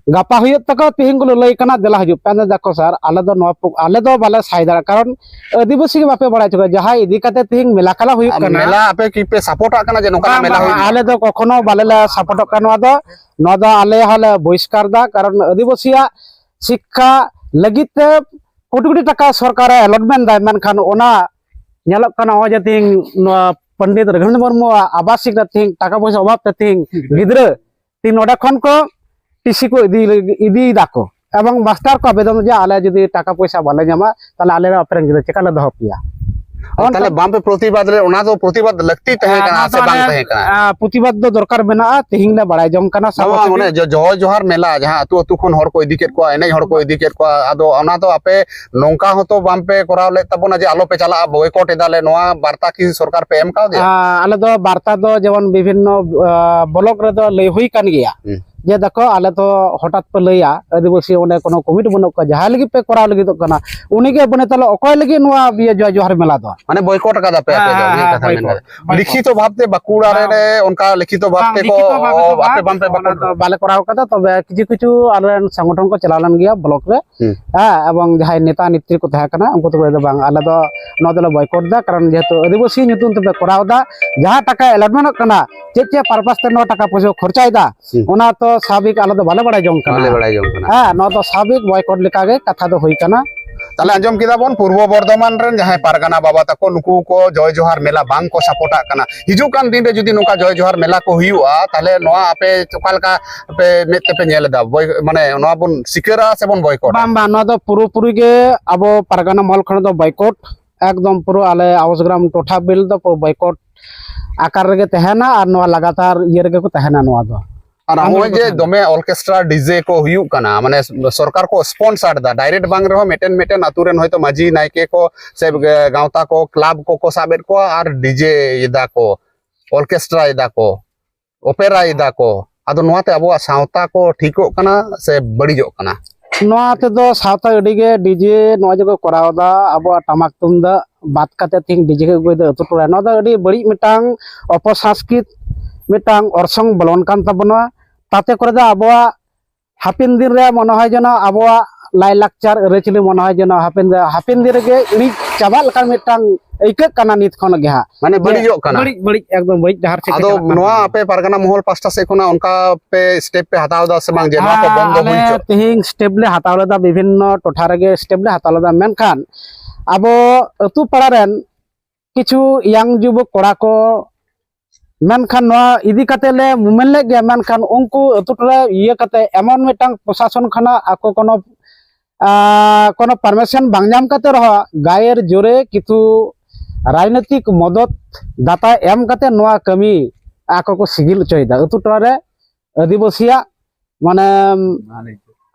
ᱜᱟᱯᱟ ᱦᱩᱭᱩᱜ ᱛᱟᱠᱚ, ᱛᱤᱦᱤᱧ ᱠᱚ ᱞᱟᱹᱞᱟᱹᱭ ᱠᱟᱱᱟ, ᱫᱮᱞᱟ ᱦᱤᱡᱩᱜ ᱯᱮ᱾ ᱟᱫᱚ ᱫᱮᱠᱷᱚ ᱥᱟᱨ, ᱟᱞᱮ ᱫᱚ ᱱᱚᱣᱟ ᱯᱚ-, ᱟᱞᱮ ᱫᱚ ᱵᱟᱞᱮ ᱥᱟᱭ ᱫᱟᱲᱮᱭᱟᱜᱼᱟ, ᱠᱟᱨᱚᱱ ᱟᱹᱫᱤᱵᱟᱹᱥᱤ ᱜᱮ ᱵᱟᱯᱮ ᱵᱟᱲᱟᱭ ᱦᱚᱪᱚ ᱠᱚᱣᱟ, ᱡᱟᱦᱟᱸ ᱤᱫᱤ ᱠᱟᱛᱮ ᱛᱤᱦᱤᱧ ᱢᱮᱞᱟ ᱠᱟᱞᱟ ᱦᱩᱭᱩᱜ ᱟᱨ ᱠᱟᱱᱟ᱾ ᱢᱮᱞᱟ ᱟᱯᱮ ᱠᱤ ᱯᱮ ᱥᱟᱯᱳᱨᱴᱟᱜ ᱠᱟᱱᱟ ᱡᱮ ᱱᱚᱝᱠᱟᱱᱟᱜ ᱵᱟᱝ, ᱢᱮᱞᱟ ᱵᱟᱝ, ᱦᱩᱭᱩᱜ ᱢᱟ? ᱟᱞᱮ ᱫᱚ ᱠᱚᱠᱷᱚᱱᱳ ᱵᱟᱞᱮ ᱞᱮ ᱥᱟᱯᱳᱨᱴᱚᱜ ᱠᱟᱱᱟ ᱱᱚᱣᱟ ᱫᱚ᱾ ᱱᱚᱣᱟ ᱫᱚ ᱟᱞᱮ ᱦᱚᱸᱞᱮ ᱵᱚᱦᱤᱥᱠᱟᱨ ᱫᱟ, ᱠᱟᱨᱚᱱ ᱟᱹᱫᱤᱵᱟᱹᱥᱤᱭᱟᱜ ᱥᱤᱠᱠᱷᱟ ᱞᱟᱹᱜᱤᱫ ᱛᱮ ᱠᱳᱴᱤ ᱠᱳᱴᱤ ᱴᱟᱠᱟ ᱥᱚᱨᱠᱟᱨᱮ ᱮᱞᱚᱴᱢᱮᱱᱴ ᱫᱟᱭ, ᱢᱮᱱᱠᱷᱟᱱ ᱚᱱᱟ ᱧᱮᱞᱚᱜ ᱠᱟᱱᱟ ᱱᱚᱜᱼᱚᱭ ᱡᱮ ᱛᱤᱦᱤᱧ ᱱᱚᱣᱟ ᱯᱚᱱᱰᱤᱛ ᱨᱚᱜᱷᱩᱱᱟᱛᱷ ᱢᱩᱨᱢᱩᱣᱟᱜ ᱟᱵᱟᱥᱤᱠ ᱨᱮ ᱛᱤᱦᱤᱧ ᱴᱟᱠᱟ ᱯᱚᱭᱥᱟ ᱚᱵᱷᱟᱵ ᱛᱮ ᱛᱤᱦᱤᱧ ᱜᱤᱫᱽᱨᱟᱹ ᱛᱤᱦᱤᱧ ᱱᱚᱰᱮ ᱠᱷᱚᱱ ᱠᱚ ᱴᱤ ᱥᱤ ᱠᱚ ᱤᱫᱤ, ᱤᱫᱤᱭ ᱫᱟᱠᱚ, ᱮᱵᱚᱝ ᱢᱟᱥᱴᱟᱨ ᱠᱚ ᱟᱵᱮᱫᱚᱱ ᱡᱮ ᱟᱞᱮ ᱡᱩᱫᱤ ᱴᱟᱠᱟ ᱯᱚᱭᱥᱟ ᱵᱟᱞᱮ ᱧᱟᱢᱟ, ᱛᱟᱦᱞᱮ ᱟᱞᱮ ᱟᱯᱮ ᱨᱮᱱ ᱜᱤᱫᱽᱨᱟᱹ ᱪᱮᱠᱟ ᱞᱮ ᱫᱚᱦᱚ ᱯᱮᱭᱟ? ᱛᱟᱦᱞᱮ ᱚᱱᱠᱟ ᱵᱟᱝ ᱯᱮ ᱯᱨᱚᱛᱤᱵᱟᱫ ᱞᱮ, ᱚᱱᱟ ᱫᱚ ᱯᱨᱚᱛᱤᱵᱟᱫ ᱞᱟᱹᱠᱛᱤ ᱛᱟᱦᱮᱸ ᱠᱟᱱᱟ ᱱᱚᱣᱟ ᱥᱮ ᱫᱚ ᱵᱟᱝ ᱟᱞᱮ, ᱛᱟᱦᱮᱸ ᱠᱟᱱᱟ? ᱟ, ᱯᱨᱚᱛᱤᱵᱟᱫ ᱫᱚ ᱫᱚᱨᱠᱟᱨ ᱢᱮᱱᱟᱜᱼᱟ, ᱛᱤᱦᱤᱧ ᱞᱮ ᱵᱟᱲᱟᱭ ᱡᱚᱝ ᱠᱟᱱᱟ, ᱵᱟᱝ, ᱥᱟᱯᱷᱟ ᱵᱟᱝ, ᱥᱟᱹᱯᱷᱤ᱾ ᱚᱱᱮ ᱡᱚ-, ᱡᱚᱭ ᱡᱚᱦᱟᱨ ᱢᱮᱞᱟ ᱡᱟᱦᱟᱸ ᱟᱹᱛᱩ ᱟᱹᱛᱩ ᱠᱷᱚᱱ ᱦᱚᱲ ᱠᱚ ᱤᱫᱤ ᱠᱮᱫ ᱠᱚᱣᱟ, ᱮᱱᱮᱡ ᱦᱚᱲ ᱠᱚ ᱤᱫᱤ ᱠᱮᱫ ᱠᱚᱣᱟ, ᱟᱫᱚ ᱚᱱᱟ ᱫᱚ ᱟᱯᱮ ᱱᱚᱝᱠᱟ ᱦᱚᱸᱛᱚ ᱵᱟᱝ ᱯᱮ ᱠᱚᱨᱟᱣ ᱞᱮᱫ ᱛᱟᱵᱚᱱᱟ ᱡᱮ ᱟᱞᱚ ᱯᱮ ᱪᱟᱞᱟᱜᱼᱟ, ᱵᱚᱭᱠᱚᱴ ᱮᱫᱟᱞᱮ, ᱱᱚᱣᱟ ᱵᱟᱨᱛᱟ ᱠᱤ ᱥᱚᱨᱠᱟᱨ ᱯᱮ ᱮᱢ ᱠᱟᱣᱫᱮᱭᱟ? ᱟ, ᱟᱞᱮ ᱫᱚ ᱵᱟᱨᱛᱟ ᱫᱚ ᱡᱮᱢᱚᱱ ᱵᱤᱵᱷᱤᱱᱱᱚ, ᱟ, ᱵᱞᱚᱠ ᱨᱮᱫᱚ ᱞᱟᱹᱭ ᱦᱩᱭ ᱠᱟᱱ ᱜᱮᱭᱟ᱾ ᱦᱩᱸ᱾ ᱡᱮ ᱫᱮᱠᱷᱚ, ᱟᱞᱮ ᱫᱚ ᱦᱚᱴᱟᱛ ᱯᱮ ᱞᱟᱹᱭᱟ, ᱟᱹᱫᱤᱵᱟᱹᱥᱤ ᱚᱸᱰᱮ ᱠᱳᱱᱳ ᱠᱚᱢᱤᱴᱤ ᱵᱟᱹᱱᱩᱜ ᱠᱚᱣᱟ, ᱡᱟᱦᱟᱸᱭ ᱞᱟᱹᱜᱤᱫ ᱯᱮ ᱠᱚᱨᱟᱣ ᱞᱟᱹᱜᱤᱫᱚᱜ ᱠᱟᱱᱟ, ᱩᱱᱤᱜᱮ ᱢᱟᱱᱮ ᱛᱟᱦᱞᱮ ᱚᱠᱚᱭ ᱞᱟᱹᱜᱤᱫ ᱱᱚᱣᱟ ᱤᱭᱟᱹ ᱡᱚᱭ ᱡᱚᱦᱟᱨ ᱢᱮᱞᱟ ᱫᱚ? ᱢᱟᱱᱮ ᱵᱚᱭᱠᱚᱴ ᱟᱠᱟᱫᱟ ᱯᱮ ᱟᱯᱮ ᱫᱚ, ᱦᱮᱸ, ᱱᱤᱭᱟᱹ ᱦᱮᱸ, ᱠᱟᱛᱷᱟ ᱢᱮᱱ ᱵᱚᱭᱠᱚᱴ, ᱠᱟᱛᱮ᱾ ᱵᱚᱭᱠᱚᱴ᱾ ᱞᱤᱠᱷᱤᱛᱚ ᱵᱷᱟᱵᱛᱮ ᱵᱟᱸᱠᱩᱲᱟ ᱨᱮ, ᱵᱟᱝ, ᱨᱮ ᱚᱱᱠᱟ ᱞᱤᱠᱷᱤᱛᱚ ᱵᱟᱝ, ᱵᱷᱟᱵᱛᱮ ᱠᱚ ᱞᱤᱠᱷᱤᱛᱚ ᱵᱷᱟᱵᱮ ᱫᱚ ᱟᱯᱮ ᱵᱟᱝ, ᱵᱟᱝ ᱯᱮ ᱚᱱᱟ ᱵᱟᱠᱚ ᱫᱚ ᱵᱟᱞᱮ ᱠᱚᱨᱟᱣ ᱠᱟᱫᱟ, ᱛᱚᱵᱮ ᱠᱤᱪᱷᱩ ᱠᱤᱪᱷᱩ ᱟᱞᱮ ᱨᱮᱱ ᱥᱚᱝᱜᱚᱴᱷᱚᱱ ᱠᱚ ᱪᱟᱞᱟᱣ ᱞᱮᱱ ᱜᱮᱭᱟ ᱵᱞᱚᱠ ᱨᱮ, ᱦᱩᱸ᱾ ᱦᱮᱸ, ᱮᱵᱚᱝ ᱡᱟᱦᱟᱸᱭ ᱱᱮᱛᱟ ᱱᱮᱛᱨᱤ ᱠᱚ ᱛᱟᱦᱮᱸ ᱠᱟᱱᱟ, ᱩᱱᱠᱩ ᱫᱚᱠᱚ ᱞᱟᱹᱭ ᱫᱟ, "ᱵᱟᱝ, ᱟᱞᱮ ᱫᱚ ᱱᱚᱣᱟ ᱫᱚᱞᱮ ᱵᱚᱭᱠᱚᱴ ᱫᱟ, ᱠᱟᱨᱚᱱ ᱡᱮᱦᱮᱛᱩ ᱟᱹᱫᱤᱵᱟᱹᱥᱤ ᱧᱩᱛᱩᱢ ᱛᱮᱯᱮ ᱠᱚᱨᱟᱣ ᱫᱟ, ᱡᱟᱦᱟᱸ ᱴᱟᱠᱟ ᱮᱞᱚᱴᱢᱮᱱᱴᱚᱜ ᱠᱟᱱᱟ, ᱪᱮᱫ ᱪᱮᱫ purpose ᱛᱮ ᱱᱚᱣᱟ ᱴᱟᱠᱟ ᱯᱚᱭᱥᱟ ᱠᱚ ᱠᱷᱚᱨᱪᱟᱭ ᱫᱟ, ᱦᱩᱸ᱾ ᱚᱱᱟ ᱛᱚ ᱥᱟᱵᱷᱟᱵᱤᱠ ᱟᱞᱮ ᱫᱚ ᱵᱟᱞᱮ ᱵᱟᱲᱟᱭ ᱡᱚᱝ ᱠᱟᱱᱟ᱾" ᱵᱟᱞᱮ ᱵᱟᱲᱟᱭ ᱡᱚᱝ ᱠᱟᱱᱟ᱾ ᱦᱮᱸ, ᱱᱚᱣᱟ ᱫᱚ ᱥᱟᱵᱷᱟᱵᱤᱠ ᱵᱚᱭᱠᱚᱴ ᱞᱮᱠᱟ ᱜᱮ ᱠᱟᱛᱷᱟ ᱫᱚ ᱦᱩᱭ ᱠᱟᱱᱟ᱾ ᱛᱟᱦᱞᱮ ᱟᱸᱡᱚᱢ ᱠᱮᱫᱟ ᱵᱚᱱ, ᱯᱩᱨᱵᱚ ᱵᱚᱨᱫᱷᱚᱢᱟᱱ ᱨᱮᱱ ᱡᱟᱦᱟᱸᱭ ᱯᱟᱨᱜᱟᱱᱟ ᱵᱟᱵᱟ ᱛᱟᱠᱚ, ᱱᱩᱠᱩ ᱠᱚ ᱡᱚᱭ ᱡᱚᱦᱟᱨ ᱢᱮᱞᱟ ᱵᱟᱝ ᱠᱚ ᱥᱟᱯᱚᱴᱟᱜ ᱠᱟᱱᱟ᱾ ᱦᱤᱡᱩᱜ ᱠᱟᱱ ᱫᱤᱱ ᱨᱮ ᱡᱩᱫᱤ ᱱᱚᱝᱠᱟ ᱡᱚᱭ ᱡᱚᱦᱟᱨ ᱢᱮᱞᱟ ᱠᱚ ᱦᱩᱭᱩᱜᱼᱟ, ᱛᱟᱦᱞᱮ ᱱᱚᱣᱟ ᱟᱯᱮ ᱚᱠᱟ ᱞᱮᱠᱟ ᱯᱮ ᱢᱮᱫ ᱛᱮᱯᱮ ᱧᱮᱞ ᱮᱫᱟ? ᱵᱚᱭ-, ᱢᱟᱱᱮ ᱱᱚᱣᱟ ᱵᱚᱱ ᱥᱤᱠᱟᱹᱨᱟ ᱥᱮ ᱵᱚᱱ ᱵᱚᱭᱠᱚᱴᱟ? ᱵᱟᱝ, ᱵᱟᱝ, ᱱᱚᱣᱟ ᱫᱚ ᱯᱩᱨᱟᱹᱯᱩᱨᱤ ᱜᱮ ᱟᱵᱚ ᱯᱟᱨᱜᱟᱱᱟ ᱢᱚᱦᱚᱞ ᱠᱷᱚᱱ ᱫᱚ ᱵᱚᱭᱠᱚᱴ, ᱮᱠᱫᱚᱢ ᱯᱩᱨᱟᱹ ᱟᱞᱮ ᱟᱣᱟᱥ ᱜᱨᱟᱢ ᱴᱚᱴᱷᱟ ᱵᱤᱞ ᱫᱚ ᱯᱩᱨᱟᱹ ᱵᱚᱭᱠᱚᱴ ᱟᱠᱟᱨ ᱨᱮᱜᱮ ᱛᱟᱦᱮᱱᱟ ᱟᱨ ᱱᱚᱣᱟ ᱞᱟᱜᱟᱛᱟᱨ ᱤᱭᱟᱹ ᱨᱮᱜᱮ ᱠᱚ ᱛᱟᱦᱮᱱᱟ ᱱᱚᱣᱟ ᱫᱚ᱾ ᱟᱨ ᱱᱚᱜᱼᱚᱭ ᱡᱮ ᱫᱚᱢᱮ ᱚᱨᱠᱮᱥᱴᱨᱟ ᱰᱤᱡᱮ ᱠᱚ ᱦᱩᱭᱩᱜ ᱠᱟᱱᱟ, ᱢᱟᱱᱮ ᱥᱚᱨᱠᱟᱨ ᱠᱚ ᱥᱯᱚᱱᱥᱟᱨ ᱮᱫᱟ, ᱰᱟᱭᱨᱮᱠᱴ ᱵᱟᱝ ᱨᱮᱦᱚᱸ ᱢᱤᱫᱴᱮᱱ ᱢᱤᱫᱴᱮᱱ ᱟᱛᱳ ᱨᱮᱱ ᱦᱚᱭᱛᱳ ᱢᱟᱹᱡᱷᱤ ᱱᱟᱭᱠᱮ ᱠᱚ ᱥᱮ ᱜᱟᱶᱛᱟ ᱠᱚ, ᱠᱞᱟᱵᱽ ᱠᱚᱠᱚ ᱥᱟᱵ ᱮᱫ ᱠᱚᱣᱟ ᱟᱨ ᱰᱤᱡᱮ ᱮᱫᱟ ᱠᱚ, ᱚᱨᱠᱮᱥᱴᱨᱟ ᱮᱫᱟ ᱠᱚ, ᱚᱯᱮᱨᱟ ᱮᱫᱟ ᱠᱚ᱾ ᱟᱫᱚ ᱱᱚᱣᱟᱛᱮ ᱟᱵᱚᱣᱟᱜ ᱥᱟᱶᱛᱟ ᱠᱚ ᱴᱷᱤᱠᱚᱜ ᱠᱟᱱᱟ ᱥᱮ ᱵᱟᱹᱲᱤᱡᱚᱜ ᱠᱟᱱᱟ? ᱱᱚᱣᱟ ᱛᱮᱫᱚ ᱥᱟᱶᱛᱟ ᱟᱹᱰᱤᱜᱮ ᱰᱤᱡᱮ ᱱᱚᱣᱟ ᱡᱮᱠᱚ ᱠᱚᱨᱟᱣ ᱮᱫᱟ, ᱟᱵᱚᱣᱟᱜ ᱴᱟᱢᱟᱠ ᱛᱩᱢᱫᱟᱜ ᱵᱟᱫ ᱠᱟᱛᱮ ᱛᱮᱦᱮᱧ ᱰᱤᱡᱮ ᱠᱚ ᱟᱹᱜᱩᱭᱮᱫᱟ ᱟᱹᱛᱩ ᱴᱚᱞᱟ, ᱱᱚᱣᱟ ᱫᱚ ᱟᱹᱰᱤ ᱵᱟᱹᱲᱤᱡ ᱢᱤᱫᱴᱟᱝ ᱚᱯᱚᱥᱚᱝᱥᱠᱨᱤᱛ, ᱢᱤᱫᱴᱟᱝ ᱚᱨᱥᱚᱝ ᱵᱚᱞᱚᱱ ᱠᱟᱱ ᱛᱟᱵᱚᱱᱟ᱾ ᱛᱟᱛᱮ ᱠᱚᱨᱮ ᱫᱚ ᱟᱵᱚᱣᱟᱜ ᱦᱟᱯᱮᱱ ᱫᱤᱱ ᱨᱮ ᱢᱚᱱᱮ ᱦᱚᱭ ᱡᱮᱱᱚ ᱟᱵᱚᱣᱟᱜ ᱞᱟᱭᱼᱞᱟᱠᱪᱟᱨ ᱟᱹᱨᱤᱪᱟᱹᱞᱤ ᱢᱚᱱᱮ ᱦᱚᱭ ᱡᱮᱱᱚ ᱦᱟᱯᱮᱱ ᱫᱤᱱ, ᱦᱟᱯᱮᱱ ᱫᱤᱱ ᱨᱮᱜᱮ ᱤᱲᱤᱡ ᱪᱟᱵᱟᱜ ᱞᱮᱠᱟᱱ ᱢᱤᱫᱴᱟᱝ ᱟᱹᱭᱠᱟᱹᱜ ᱠᱟᱱᱟ ᱱᱤᱛ ᱠᱷᱚᱱ ᱜᱮ ᱦᱟᱸᱜ᱾ ᱢᱟᱱᱮ ᱡᱮ ᱵᱟᱹᱲᱤᱡᱚᱜ ᱠᱟᱱᱟ᱾ ᱵᱟᱹᱲᱤᱡ, ᱵᱟᱹᱲᱤᱡ, ᱮᱠᱫᱚᱢ ᱵᱟᱹᱲᱤᱡ ᱰᱟᱦᱟᱨ ᱥᱮᱫ ᱜᱮ ᱟᱫᱚ ᱪᱟᱞᱟᱜ ᱠᱟᱱ ᱱᱚᱣᱟ ᱛᱟᱵᱚᱱᱟ᱾ ᱟᱯᱮ ᱯᱟᱨᱜᱟᱱᱟ ᱢᱚᱦᱚᱞ ᱯᱟᱥᱴᱟ ᱥᱮᱫ ᱠᱷᱚᱱᱟᱜ ᱚᱱᱠᱟ ᱯᱮ ᱥᱴᱮᱯ ᱯᱮ ᱦᱟᱛᱟᱣ ᱮᱫᱟ ᱥᱮ ᱵᱟᱝ ᱡᱮ ᱱᱚᱣᱟ ᱠᱚ ᱦᱮᱸ, ᱵᱚᱱᱫᱚ ᱟᱞᱮ ᱦᱩᱭ ᱦᱚᱪᱚᱜ? ᱛᱮᱦᱮᱧ ᱥᱴᱮᱯ ᱞᱮ ᱦᱟᱛᱟᱣ ᱞᱮᱫᱟ, ᱵᱤᱵᱷᱤᱱᱱᱚ ᱴᱚᱴᱷᱟ ᱨᱮᱜᱮ ᱥᱴᱮᱯ ᱞᱮ ᱦᱟᱛᱟᱣ ᱞᱮᱫᱟ, ᱢᱮᱱᱠᱷᱟᱱ ᱟᱵᱚ ᱟᱹᱛᱩ ᱯᱟᱲᱟ ᱨᱮᱱ ᱠᱤᱪᱷᱩ ᱤᱭᱟᱝ ᱡᱩᱵᱚᱠ ᱠᱚᱲᱟ ᱠᱚ, ᱢᱮᱱᱠᱷᱟᱱ ᱱᱚᱣᱟ ᱤᱫᱤ ᱠᱟᱛᱮ ᱞᱮ ᱢᱩᱢᱮᱱ ᱞᱮᱫ ᱜᱮᱭᱟ, ᱢᱮᱱᱠᱷᱟᱱ ᱩᱱᱠᱩ ᱟᱹᱛᱩ ᱴᱚᱞᱟ ᱤᱭᱟᱹ ᱠᱟᱛᱮ ᱮᱢᱚᱱ ᱢᱤᱫᱴᱟᱝ ᱯᱨᱚᱥᱟᱥᱚᱱ ᱠᱷᱚᱱᱟᱜ ᱟᱠᱚ ᱠᱚᱱᱚ, ᱟᱸ, ᱠᱚᱱᱚ ᱯᱟᱨᱢᱤᱥᱚᱱ ᱵᱟᱝ ᱧᱟᱢ ᱠᱟᱛᱮ ᱨᱮᱦᱚᱸ ᱜᱟᱭᱮᱨ ᱡᱳᱨᱮ ᱠᱤᱪᱷᱩ ᱨᱟᱡᱽᱱᱳᱭᱛᱤᱠ ᱢᱚᱫᱚᱛ ᱫᱟᱛᱟ ᱮᱢ ᱠᱟᱛᱮ ᱱᱚᱣᱟ ᱠᱟᱹᱢᱤ ᱟᱠᱚ ᱠᱚ ᱥᱤᱜᱤᱞ ᱦᱚᱪᱚᱭᱮᱫᱟ᱾ ᱟᱹᱛᱩ ᱴᱚᱞᱟ ᱨᱮ ᱟᱹᱫᱤᱵᱟᱹᱥᱤᱭᱟᱜ ᱢᱟᱱᱮ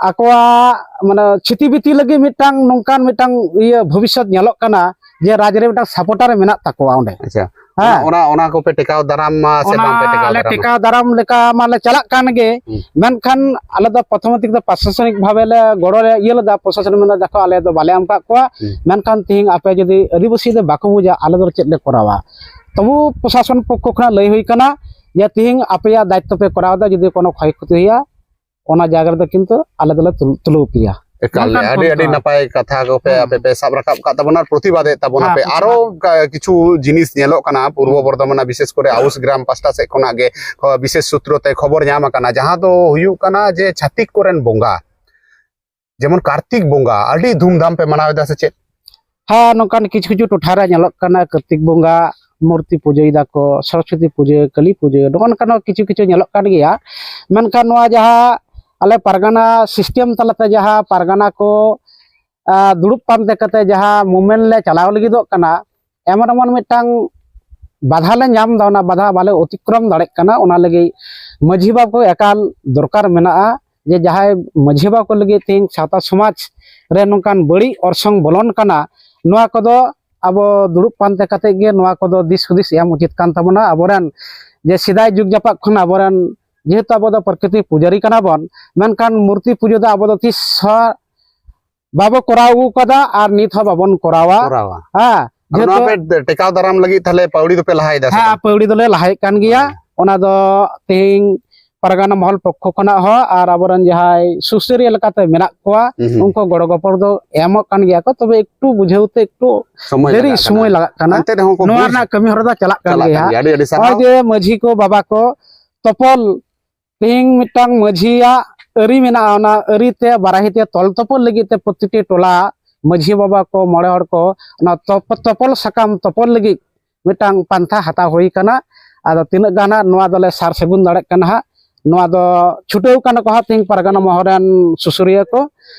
ᱟᱠᱚᱣᱟᱜ ᱢᱟᱱᱮ ᱪᱷᱤᱛᱤ ᱵᱤᱛᱤ ᱞᱟᱹᱜᱤᱫ ᱢᱤᱫᱴᱟᱝ ᱱᱚᱝᱠᱟᱱ ᱢᱤᱫᱴᱟᱝ ᱤᱭᱟᱹ ᱵᱷᱚᱵᱤᱥᱥᱚᱛ ᱧᱮᱞᱚᱜ ᱠᱟᱱᱟ ᱡᱮ ᱨᱟᱡᱽ ᱨᱮ ᱢᱤᱫᱴᱟᱝ ᱥᱟᱯᱳᱨᱴᱟᱨ ᱮ ᱢᱮᱱᱟᱜ ᱛᱟᱠᱚᱣᱟ ᱚᱸᱰᱮ᱾ ᱟᱪᱪᱷᱟ᱾ ᱦᱮᱸ᱾ ᱚᱱᱟ, ᱚᱱᱟ ᱠᱚᱯᱮ ᱴᱮᱠᱟᱣ ᱫᱟᱨᱟᱢ ᱢᱟ ᱥᱮ ᱚᱱᱟ ᱵᱟᱝ ᱯᱮ ᱴᱮᱠᱟᱣ ᱞᱮ ᱫᱟᱨᱟᱢ? ᱴᱮᱠᱟᱣ ᱫᱟᱨᱟᱢ ᱞᱮᱠᱟ ᱢᱟᱞᱮ ᱪᱟᱞᱟᱜ ᱠᱟᱱ ᱜᱮ, ᱦᱩᱸ᱾ ᱢᱮᱱᱠᱷᱟᱱ ᱟᱞᱮ ᱫᱚ ᱯᱨᱚᱛᱷᱚᱢ ᱫᱤᱠ ᱫᱚ ᱯᱨᱚᱥᱟᱥᱚᱱᱤᱠ ᱵᱷᱟᱵᱮ ᱞᱮ ᱜᱚᱲᱚ ᱞᱮ ᱤᱭᱟᱹ ᱞᱮᱫᱟ, ᱯᱨᱚᱥᱟᱥᱚᱱ ᱢᱮᱱᱫᱟ, "ᱫᱮᱠᱷᱚ, ᱟᱞᱮ ᱫᱚ ᱵᱟᱞᱮ ᱮᱢ ᱠᱟᱜ ᱠᱚᱣᱟ, ᱦᱩᱸ᱾ ᱢᱮᱱᱠᱷᱟᱱ ᱛᱤᱦᱤᱧ ᱟᱯᱮ ᱡᱩᱫᱤ ᱟᱹᱫᱤᱵᱟᱹᱥᱤ ᱫᱚ ᱵᱟᱠᱚ ᱵᱩᱡᱟ, ᱟᱞᱮ ᱫᱚ ᱪᱮᱫ ᱞᱮ ᱠᱚᱨᱟᱣᱟ?" ᱛᱚᱵᱩ ᱯᱨᱚᱥᱟᱥᱚᱱ ᱯᱚᱠᱠᱷᱚ ᱠᱷᱚᱱᱟᱜ ᱞᱟᱹᱭ ᱦᱩᱭ ᱠᱟᱱᱟ ᱡᱮ, "ᱛᱤᱦᱤᱧ ᱟᱯᱮᱭᱟᱜ ᱫᱟᱭᱤᱛᱛᱚ ᱯᱮ ᱠᱚᱨᱟᱣ ᱮᱫᱟ, ᱡᱩᱫᱤ ᱠᱳᱱᱳ ᱠᱷᱚᱭ ᱠᱷᱚᱛᱤ ᱦᱩᱭᱩᱜᱼᱟ, ᱚᱱᱟ ᱡᱟᱭᱜᱟ ᱨᱮᱫᱚ ᱠᱤᱱᱛᱩ ᱟᱞᱮ ᱫᱚᱞᱮ ᱛᱩᱞ-, ᱛᱩᱞᱟᱹᱣ ᱯᱮᱭᱟ᱾" ᱮᱠᱟᱞ, ᱱᱚᱝᱠᱟᱱ ᱟᱹᱰᱤ, ᱟᱹᱰᱤ ᱯᱚᱱᱛᱷᱟ᱾ ᱱᱟᱯᱟᱭ ᱠᱟᱛᱷᱟ ᱠᱚᱯᱮ ᱦᱮᱸ᱾ ᱟᱯᱮ ᱯᱮ ᱥᱟᱵ ᱨᱟᱠᱟᱵ ᱠᱟᱜ ᱛᱟᱵᱚᱱᱟ ᱟᱨ ᱯᱨᱚᱛᱤᱵᱟᱫᱮᱫ ᱛᱟᱵᱚᱱᱟ ᱦᱮᱸ, ᱯᱮ᱾ ᱯᱨᱚᱛᱤᱵᱟᱫ᱾ ᱟᱨᱚ ᱠᱟ-, ᱠᱤᱪᱷᱩ ᱡᱤᱱᱤᱥ ᱧᱮᱞᱚᱜ ᱠᱟᱱᱟ ᱯᱩᱨᱵᱚ ᱵᱚᱨᱫᱷᱚᱢᱟᱱ, ᱵᱤᱥᱮᱥ ᱠᱚᱨᱮ ᱟᱣᱩᱥ ᱜᱨᱟᱢ ᱯᱟᱥᱴᱟ ᱥᱮᱫ ᱠᱷᱚᱱᱟᱜ ᱜᱮ, ᱠᱷᱚ-, ᱵᱤᱥᱮᱥ ᱥᱩᱛᱨᱚ ᱛᱮ ᱠᱷᱚᱵᱚᱨ ᱧᱟᱢ ᱟᱠᱟᱱᱟ, ᱡᱟᱦᱟᱸ ᱫᱚ ᱦᱩᱭᱩᱜ ᱠᱟᱱᱟ ᱡᱮ ᱪᱷᱟᱹᱛᱤᱠ ᱠᱚᱨᱮᱱ ᱵᱚᱸᱜᱟ, ᱡᱮᱢᱚᱱ ᱠᱟᱨᱛᱤᱠ ᱵᱚᱸᱜᱟ ᱟᱹᱰᱤ ᱫᱷᱩᱢᱫᱷᱟᱢ ᱯᱮ ᱢᱟᱱᱟᱣ ᱮᱫᱟ ᱥᱮ ᱪᱮᱫ? ᱦᱮᱸ, ᱱᱚᱝᱠᱟᱱ ᱠᱤᱪᱷᱩ ᱠᱤᱪᱷᱩ ᱴᱚᱴᱷᱟ ᱨᱮ ᱧᱮᱞᱚᱜ ᱠᱟᱱᱟ, ᱠᱟᱨᱛᱤᱠ ᱵᱚᱸᱜᱟ ᱢᱩᱨᱛᱤ ᱯᱩᱡᱟᱹᱭ ᱫᱟᱠᱚ, ᱥᱚᱨᱚᱥᱚᱛᱤ ᱯᱩᱡᱟᱹ, ᱠᱟᱹᱞᱤ ᱯᱩᱡᱟᱹ, ᱱᱚᱜᱼᱚ ᱱᱚᱝᱠᱟᱱᱟᱜ ᱠᱤᱪᱷᱩ ᱠᱤᱪᱷᱩ ᱧᱮᱞᱚᱜ ᱠᱟᱱ ᱜᱮᱭᱟ᱾ ᱢᱮᱱᱠᱷᱟᱱ ᱱᱚᱣᱟ ᱡᱟᱦᱟᱸ ᱟᱞᱮ ᱯᱟᱨᱜᱟᱱᱟ ᱥᱤᱥᱴᱮᱢ ᱛᱟᱞᱟᱛᱮ ᱡᱟᱦᱟᱸ ᱯᱟᱨᱜᱟᱱᱟ ᱠᱚ, ᱟ, ᱫᱩᱲᱩᱵ ᱯᱟᱱᱛᱮ ᱠᱟᱛᱮ ᱡᱟᱦᱟᱸ ᱢᱩᱵᱷᱢᱮᱱᱴ ᱞᱮ ᱪᱟᱞᱟᱣ ᱞᱟᱹᱜᱤᱫᱚᱜ ᱠᱟᱱᱟ, ᱮᱢᱚᱱ ᱮᱢᱚᱱ ᱢᱤᱫᱴᱟᱝ ᱵᱟᱫᱷᱟ ᱞᱮ ᱧᱟᱢ ᱮᱫᱟ, ᱚᱱᱟ ᱵᱟᱫᱷᱟ ᱵᱟᱞᱮ ᱚᱛᱤᱠᱨᱚᱢ ᱫᱟᱲᱮᱭᱟᱜ ᱠᱟᱱᱟ᱾ ᱚᱱᱟ ᱞᱟᱹᱜᱤᱫ ᱢᱟᱹᱡᱷᱤ ᱵᱟᱵᱟ ᱠᱚ ᱮᱠᱟᱞ ᱫᱚᱨᱠᱟᱨ ᱢᱮᱱᱟᱜᱼᱟ, ᱡᱮ ᱡᱟᱦᱟᱸᱭ ᱢᱟᱹᱡᱷᱤ ᱵᱟᱵᱟ ᱠᱚ ᱞᱟᱹᱜᱤᱫ ᱛᱮᱦᱮᱧ ᱥᱟᱶᱛᱟ ᱥᱚᱢᱟᱡᱽ ᱨᱮ ᱱᱚᱝᱠᱟᱱ ᱵᱟᱹᱲᱤᱡ ᱚᱨᱥᱚᱝ ᱵᱚᱞᱚᱱ ᱠᱟᱱᱟ, ᱱᱚᱣᱟ ᱠᱚᱫᱚ ᱟᱵᱚ ᱫᱩᱲᱩᱵ ᱯᱟᱱᱛᱮ ᱠᱟᱛᱮ ᱜᱮ ᱱᱚᱣᱟ ᱠᱚᱫᱚ ᱫᱤᱥ ᱦᱩᱫᱤᱥ ᱮᱢ ᱩᱪᱤᱛ ᱠᱟᱱ ᱛᱟᱵᱚᱱᱟ᱾ ᱟᱵᱚᱨᱮᱱ ᱡᱮ ᱥᱮᱫᱟᱭ ᱡᱩᱜᱽ ᱡᱟᱯᱟᱜ ᱠᱷᱚᱱ ᱟᱵᱚᱨᱮᱱ, ᱡᱮᱦᱮᱛᱩ ᱟᱵᱚ ᱫᱚ ᱯᱨᱚᱠᱨᱤᱛᱤ ᱯᱩᱡᱟᱹᱨᱤ ᱠᱟᱱᱟ ᱵᱚᱱ, ᱢᱮᱱᱠᱷᱟᱱ ᱢᱩᱨᱛᱤ ᱯᱩᱡᱟᱹ ᱫᱚ ᱟᱵᱚ ᱫᱚ ᱛᱤᱥ ᱦᱚᱸ ᱵᱟᱵᱚ ᱠᱚᱨᱟᱣ ᱟᱹᱜᱩ ᱠᱟᱫᱟ ᱟᱨ ᱱᱤᱛ ᱦᱚᱸ ᱵᱟᱵᱚᱱ ᱠᱚᱨᱟᱣᱟ᱾ ᱠᱚᱨᱟᱣᱟ᱾ ᱦᱮᱸ, ᱟᱫᱚ ᱡᱮᱦᱮᱛᱩ ᱱᱚᱣᱟ ᱯᱮ ᱴᱮᱠᱟᱣ ᱫᱟᱨᱟᱢ ᱞᱟᱹᱜᱤᱫ ᱛᱟᱦᱞᱮ ᱯᱟᱹᱣᱲᱤ ᱫᱚᱯᱮ ᱞᱟᱦᱟᱭᱮᱫᱟ ᱥᱮ ᱦᱮᱸ, ᱵᱟᱝ? ᱯᱟᱹᱣᱲᱤ ᱫᱚᱞᱮ ᱞᱟᱦᱟᱭᱮᱫ ᱠᱟᱱ ᱜᱮᱭᱟ᱾ ᱦᱮᱸ᱾ ᱚᱱᱟ ᱫᱚ ᱛᱮᱦᱮᱧ ᱯᱟᱨᱜᱟᱱᱟ ᱢᱚᱦᱚᱞ ᱯᱚᱠᱠᱷᱚ ᱠᱷᱚᱱᱟᱜ ᱦᱚᱸ ᱟᱨ ᱟᱵᱚᱨᱮᱱ ᱡᱟᱦᱟᱸᱭ ᱥᱩᱥᱟᱹᱨᱤᱭᱟᱹ ᱞᱮᱠᱟᱛᱮ ᱢᱮᱱᱟᱜ ᱠᱚᱣᱟ, ᱦᱩᱸ, ᱦᱩᱸ᱾ ᱩᱱᱠᱩ ᱜᱚᱲᱚ ᱜᱚᱯᱚᱲ ᱫᱚ ᱮᱢᱚᱜ ᱠᱟᱱ ᱜᱮᱭᱟ ᱠᱚ, ᱛᱚᱵᱮ ᱮᱠᱴᱩ ᱵᱩᱡᱷᱟᱹᱣ ᱛᱮ ᱮᱠᱴᱩ ᱥᱚᱢᱚᱭ ᱫᱮᱨᱤ ᱞᱟᱜᱟᱜ ᱠᱟᱱᱟ᱾ ᱥᱚᱢᱚᱭ ᱞᱟᱜᱟᱜ ᱠᱟᱱᱟ᱾ ᱮᱱᱛᱮ ᱨᱮᱦᱚᱸ ᱠᱚ ᱱᱚᱣᱟ ᱵᱩᱡᱽ ᱨᱮᱱᱟᱜ ᱠᱟᱹᱢᱤ ᱦᱚᱨᱟ ᱫᱚ ᱪᱟᱞᱟᱜ ᱠᱟᱱ ᱪᱟᱞᱟᱜ ᱜᱮᱭᱟ ᱠᱟᱱ ᱦᱟᱸᱜ᱾ ᱜᱮᱭᱟ᱾ ᱟᱹᱰᱤ, ᱟᱹᱰᱤ ᱥᱟᱨᱦᱟᱣ᱾ ᱱᱚᱜᱼᱚᱭ ᱡᱮ ᱢᱟᱹᱡᱷᱤ ᱠᱚ ᱵᱟᱵᱟ ᱠᱚ ᱛᱚᱯᱚᱞ, ᱛᱮᱦᱮᱧ ᱢᱤᱫᱴᱟᱝ ᱢᱟᱹᱡᱷᱤᱭᱟᱜ ᱟᱹᱨᱤ ᱢᱮᱱᱟᱜᱼᱟ, ᱚᱱᱟ ᱟᱹᱨᱤ ᱛᱮ ᱵᱟᱨᱟᱦᱤ ᱛᱮ ᱛᱚᱞ ᱛᱚᱯᱚᱞ ᱞᱟᱹᱜᱤᱫ ᱛᱮ ᱯᱨᱚᱛᱤᱴᱤ ᱴᱚᱞᱟ ᱢᱟᱹᱡᱷᱤ ᱵᱟᱵᱟ ᱠᱚ, ᱢᱚᱬᱮ ᱦᱚᱲ ᱠᱚ ᱚᱱᱟ ᱛᱚᱯ-, ᱛᱚᱯᱚᱞ ᱥᱟᱠᱟᱢ ᱛᱚᱯᱚᱞ ᱞᱟᱹᱜᱤᱫ ᱢᱤᱫᱴᱟᱝ ᱯᱟᱱᱛᱷᱟ ᱦᱟᱛᱟᱣ ᱦᱩᱭ ᱠᱟᱱᱟ᱾ ᱟᱫᱚ ᱛᱤᱱᱟᱹᱜ ᱜᱟᱱ ᱦᱟᱸᱜ ᱱᱚᱣᱟ ᱫᱚᱞᱮ ᱥᱟᱨ ᱥᱟᱹᱜᱩᱱ ᱫᱟᱲᱮᱭᱟᱜ ᱠᱟᱱᱟ ᱦᱟᱸᱜ, ᱱᱚᱣᱟ ᱫᱚ ᱪᱷᱩᱴᱟᱹᱣ ᱠᱟᱱᱟ ᱠᱚ ᱦᱟᱸᱜ ᱛᱮᱦᱮᱧ ᱯᱟᱨᱜᱟᱱᱟ ᱢᱚᱦᱚᱞ ᱨᱮᱱ ᱥᱩᱥᱟᱹᱨᱤᱭᱟᱹ ᱠᱚ᱾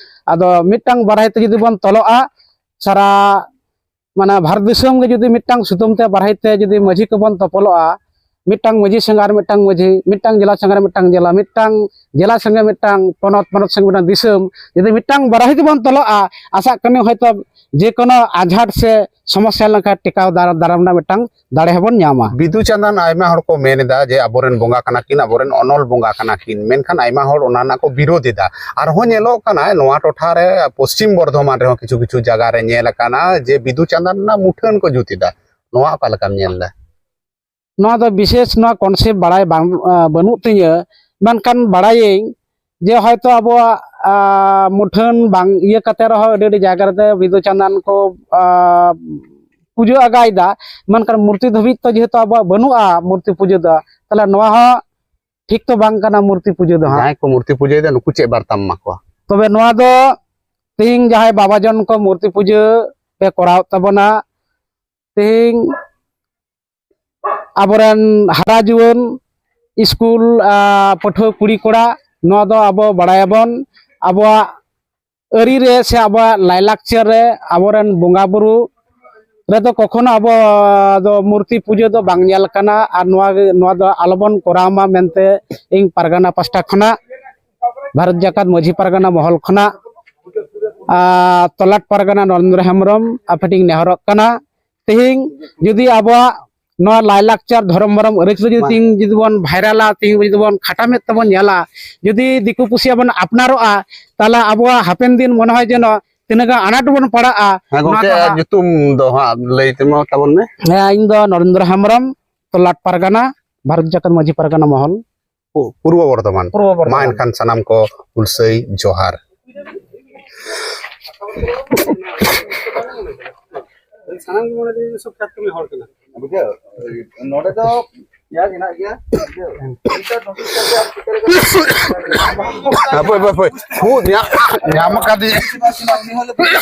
ᱟᱫᱚ ᱢᱤᱫᱴᱟᱝ ᱵᱟᱨᱦᱮ ᱛᱮ ᱡᱩᱫᱤ ᱵᱚᱱ ᱛᱚᱞᱚᱜᱼᱟ, ᱥᱟᱨᱟ ᱢᱟᱱᱮ ᱵᱷᱟᱨᱚᱛ ᱫᱤᱥᱚᱢ ᱜᱮ ᱡᱩᱫᱤ ᱢᱤᱫᱴᱟᱝ ᱥᱩᱛᱟᱹᱢ ᱛᱮ ᱵᱟᱨᱦᱮ ᱛᱮ ᱡᱩᱫᱤ ᱢᱟᱹᱡᱷᱤ ᱠᱚᱵᱚᱱ ᱛᱚᱯᱚᱞᱚᱜᱼᱟ, ᱢᱤᱫᱴᱟᱝ ᱢᱟᱹᱡᱷᱤ ᱥᱚᱸᱜᱮ ᱟᱨ ᱢᱤᱫᱴᱟᱝ ᱢᱟᱹᱡᱷᱤ, ᱢᱤᱫᱴᱟᱝ ᱡᱮᱞᱟ ᱥᱚᱸᱜᱮ ᱟᱨ ᱢᱤᱫᱴᱟᱝ ᱡᱮᱞᱟ, ᱢᱤᱫᱴᱟᱝ ᱡᱮᱞᱟ ᱥᱚᱸᱜᱮ ᱢᱤᱫᱴᱟᱝ ᱯᱚᱱᱚᱛ, ᱯᱚᱱᱚᱛ ᱥᱚᱸᱜᱮ ᱢᱤᱫᱴᱟᱝ ᱫᱤᱥᱚᱢ, ᱡᱩᱫᱤ ᱢᱤᱫᱴᱟᱝ ᱵᱟᱨᱦᱮ ᱛᱮᱵᱚᱱ ᱛᱚᱞᱚᱜᱼᱟ, ᱟᱥᱟᱜ ᱠᱟᱹᱱᱟᱹᱧ ᱦᱚᱭᱛᱳ ᱡᱮ ᱠᱳᱱᱳ ᱟᱡᱷᱟᱴ ᱥᱮ ᱥᱚᱢᱚᱥᱥᱟ ᱞᱮᱱᱠᱷᱟᱱ ᱴᱮᱠᱟᱣ ᱫᱟᱨ-, ᱫᱟᱨᱟᱢ ᱨᱮᱱᱟᱜ ᱢᱤᱫᱴᱟᱝ ᱫᱟᱲᱮ ᱦᱚᱸᱵᱚᱱ ᱧᱟᱢᱟ᱾ ᱵᱤᱫᱩ ᱪᱟᱸᱫᱟᱱ ᱟᱭᱢᱟ ᱦᱚᱲ ᱠᱚ ᱢᱮᱱ ᱮᱫᱟ ᱡᱮ ᱟᱵᱚᱨᱮᱱ ᱵᱚᱸᱜᱟ ᱠᱟᱱᱟ ᱠᱤᱱ, ᱟᱵᱚᱨᱮᱱ ᱚᱱᱚᱞ ᱵᱚᱸᱜᱟ ᱠᱟᱱᱟ ᱠᱤᱱ, ᱢᱮᱱᱠᱷᱟᱱ ᱟᱭᱢᱟ ᱦᱚᱲ ᱚᱱᱟ ᱨᱮᱱᱟᱜ ᱠᱚ ᱵᱤᱨᱳᱫ ᱮᱫᱟ᱾ ᱟᱨᱦᱚᱸ ᱧᱮᱞᱚᱜ ᱠᱟᱱᱟ ᱱᱚᱣᱟ ᱴᱚᱴᱷᱟ ᱨᱮ, ᱯᱚᱥᱪᱤᱢ ᱵᱚᱨᱫᱷᱚᱢᱟᱱ ᱨᱮᱦᱚᱸ ᱠᱤᱪᱷᱩ ᱠᱤᱪᱷᱩ ᱡᱟᱭᱜᱟ ᱨᱮ ᱧᱮᱞ ᱟᱠᱟᱱᱟ ᱡᱮ ᱵᱤᱫᱩ ᱪᱟᱸᱫᱟᱱ ᱨᱮᱱᱟᱜ ᱢᱩᱴᱷᱟᱹᱱ ᱠᱚ ᱡᱩᱛ ᱮᱫᱟ, ᱱᱚᱣᱟ ᱚᱠᱟ ᱞᱮᱠᱟᱢ ᱧᱮᱞ ᱮᱫᱟ? ᱱᱚᱣᱟ ᱫᱚ ᱵᱤᱥᱮᱥ ᱱᱚᱣᱟ concept ᱵᱟᱲᱟᱭ ᱵᱟᱝ, ᱟ, ᱵᱟᱹᱱᱩᱜ ᱛᱤᱧᱟᱹ, ᱢᱮᱱᱠᱷᱟᱱ ᱵᱟᱲᱟᱭᱟᱹᱧ ᱡᱮ ᱦᱚᱭᱛᱳ ᱟᱵᱚᱣᱟᱜ, ᱟ, ᱢᱩᱴᱷᱟᱹᱱ ᱵᱟᱝ ᱤᱭᱟᱹ ᱠᱟᱛᱮ ᱨᱮᱦᱚᱸ ᱟᱹᱰᱤ ᱟᱹᱰᱤ ᱡᱟᱭᱜᱟ ᱨᱮᱫᱚ ᱵᱤᱫᱩ ᱪᱟᱸᱫᱟᱱ ᱠᱚ, ᱟ, ᱯᱩᱡᱟᱹ ᱟᱜᱟᱭᱮᱫᱟ, ᱢᱮᱱᱠᱷᱟᱱ ᱢᱩᱨᱛᱤ ᱫᱷᱟᱹᱵᱤᱡ ᱛᱚ ᱡᱮᱦᱮᱛᱩ ᱟᱵᱚᱣᱟᱜ ᱵᱟᱹᱱᱩᱜᱼᱟ ᱢᱩᱨᱛᱤ ᱯᱩᱡᱟᱹ ᱫᱚ, ᱛᱟᱦᱞᱮ ᱱᱚᱣᱟ ᱦᱚᱸ ᱴᱷᱤᱠ ᱛᱚ ᱵᱟᱝ ᱠᱟᱱᱟ ᱢᱩᱨᱛᱤ ᱯᱩᱡᱟᱹ ᱫᱚ ᱦᱟᱸᱜ᱾ ᱡᱟᱦᱟᱸᱭ ᱠᱚ ᱢᱩᱨᱛᱤ ᱯᱩᱡᱟᱹᱭᱮᱫᱟ ᱱᱩᱠᱩ ᱪᱮᱫ ᱵᱟᱨᱛᱟᱢ ᱮᱢᱟ ᱠᱚᱣᱟ? ᱛᱚᱵᱮ ᱱᱚᱣᱟ ᱫᱚ ᱛᱮᱦᱮᱧ ᱡᱟᱦᱟᱸᱭ ᱵᱟᱵᱟ ᱡᱚᱱ ᱠᱚ ᱢᱩᱨᱛᱤ ᱯᱩᱡᱟᱹ ᱯᱮ ᱠᱚᱨᱟᱣᱮᱫ ᱛᱟᱵᱚᱱᱟ, ᱛᱮᱦᱮᱧ ᱟᱵᱚᱨᱮᱱ ᱦᱟᱨᱟ ᱡᱩᱣᱟᱹᱱ ᱥᱠᱩᱞ, ᱟ, ᱯᱟᱹᱴᱷᱩᱣᱟᱹ ᱠᱩᱲᱤ ᱠᱚᱲᱟ, ᱱᱚᱣᱟ ᱫᱚ ᱟᱵᱚ ᱵᱟᱲᱟᱭᱟᱵᱚᱱ, ᱟᱵᱚᱣᱟᱜ ᱟᱹᱨᱤ ᱨᱮ ᱥᱮ ᱟᱵᱚᱣᱟᱜ ᱞᱟᱭᱞᱟᱠᱪᱟᱨ ᱨᱮ ᱟᱵᱚᱨᱮᱱ ᱵᱚᱸᱜᱟ ᱵᱩᱨᱩ ᱨᱮᱫᱚ ᱠᱚᱠᱷᱚᱱᱳ ᱟᱵᱚ ᱫᱚ ᱢᱩᱨᱛᱤ ᱯᱩᱡᱟᱹ ᱫᱚ ᱵᱟᱝ ᱧᱮᱞ ᱠᱟᱱᱟ, ᱟᱨ ᱱᱚᱣᱟ ᱜᱮ, ᱱᱚᱣᱟ ᱫᱚ ᱟᱞᱚᱵᱚᱱ ᱠᱚᱨᱟᱣ ᱢᱟ ᱢᱮᱱᱛᱮ ᱤᱧ ᱯᱟᱨᱜᱟᱱᱟ ᱯᱟᱥᱴᱟ ᱠᱷᱚᱱᱟᱜ, ᱵᱷᱟᱨᱚᱛ ᱡᱟᱠᱟᱛ ᱢᱟᱹᱡᱷᱤ ᱯᱟᱨᱜᱟᱱᱟ ᱢᱚᱦᱚᱞ ᱠᱷᱚᱱᱟᱜ, ᱟᱨ ᱛᱚᱞᱟᱴ ᱯᱟᱨᱜᱟᱱᱟ ᱱᱚᱨᱮᱱᱫᱨᱚ ᱦᱮᱢᱵᱨᱚᱢ ᱟᱯᱮ ᱴᱷᱮᱱ ᱱᱮᱦᱚᱨᱚᱜ ᱠᱟᱱᱟ, ᱛᱮᱦᱮᱧ ᱡᱩᱫᱤ ᱟᱵᱚᱣᱟᱜ ᱱᱚᱣᱟ ᱞᱟᱭᱞᱟᱠᱪᱟᱨ, ᱫᱷᱚᱨᱚᱢ, ᱢᱚᱨᱚᱢ, ᱟᱹᱨᱤᱪᱟᱹᱞᱤ ᱡᱩᱫᱤ ᱢᱟ᱾ ᱛᱮᱦᱮᱧ ᱡᱩᱫᱤ ᱵᱚᱱ ᱵᱷᱟᱭᱨᱟᱞᱟ, ᱛᱮᱦᱮᱧ ᱡᱩᱫᱤ ᱵᱚᱱ ᱠᱷᱟᱴᱟ ᱢᱮᱫ ᱛᱮᱵᱚᱱ ᱧᱮᱞᱟ, ᱡᱩᱫᱤ ᱫᱤᱠᱩ ᱯᱩᱥᱤᱭᱟᱜ ᱵᱚᱱ ᱟᱯᱱᱟᱨᱚᱜᱼᱟ, ᱛᱟᱦᱚᱞᱮ ᱟᱵᱚᱣᱟᱜ ᱦᱟᱯᱮᱱ ᱫᱤᱱ ᱢᱚᱱᱮ ᱦᱚᱭ ᱡᱮᱱᱚ ᱛᱤᱱᱟᱹᱜ ᱜᱟᱱ ᱟᱱᱟᱴ ᱵᱚᱱ ᱯᱟᱲᱟᱜᱼᱟ᱾ ᱦᱮᱸ ᱱᱚᱣᱟ ᱜᱚᱝᱠᱮ, ᱠᱚ ᱦᱟᱸᱜ ᱧᱩᱛᱩᱢ ᱫᱚ ᱦᱟᱸᱜ ᱞᱟᱹᱭ ᱛᱮᱢᱟ ᱛᱟᱵᱚᱱ ᱢᱮ᱾ ᱦᱮᱸ, ᱤᱧ ᱫᱚ ᱱᱚᱨᱮᱱᱫᱨᱚ ᱦᱮᱢᱵᱨᱚᱢ, ᱛᱚᱞᱟᱴ ᱯᱟᱨᱜᱟᱱᱟ, ᱵᱷᱟᱨᱚᱛ ᱡᱟᱠᱟᱛ ᱢᱟᱹᱡᱷᱤ ᱯᱟᱨᱜᱟᱱᱟ ᱢᱚᱦᱚᱞ᱾ ᱯᱩ-, ᱯᱩᱨᱵᱚ ᱵᱚᱨᱫᱷᱚᱢᱟᱱ᱾ ᱯᱩᱨᱵᱚ ᱵᱚᱨᱫᱷᱚᱢᱟᱱ᱾ ᱢᱟ ᱮᱱᱠᱷᱟᱱ ᱥᱟᱱᱟᱢ ᱠᱚ ᱦᱩᱞᱥᱟᱹᱭ ᱡᱚᱦᱟᱨ᱾ ᱥᱟᱱᱟᱢ ᱜᱮ ᱢᱚᱱᱮ ᱫᱤᱧ ᱥᱚᱵ ᱠᱷᱟᱛ ᱠᱟᱹᱢᱤ ᱦᱚᱲ ᱠᱟᱱᱟ᱾ ᱵᱩᱡᱷᱟᱹᱣ? ᱱᱚᱰᱮ ᱫᱚ ᱯᱮᱸᱭᱟᱡᱽ ᱦᱮᱱᱟᱜ ᱜᱮᱭᱟ, ᱵᱩᱡᱷᱟᱹᱣ? ᱦᱟᱯᱳᱭ, ᱦᱟᱯᱳᱭ, ᱦᱟᱯᱳᱭ᱾ ᱠᱷᱩᱜ ᱧᱟ-, ᱧᱟᱢ ᱟᱠᱟᱫᱤᱧᱟ᱾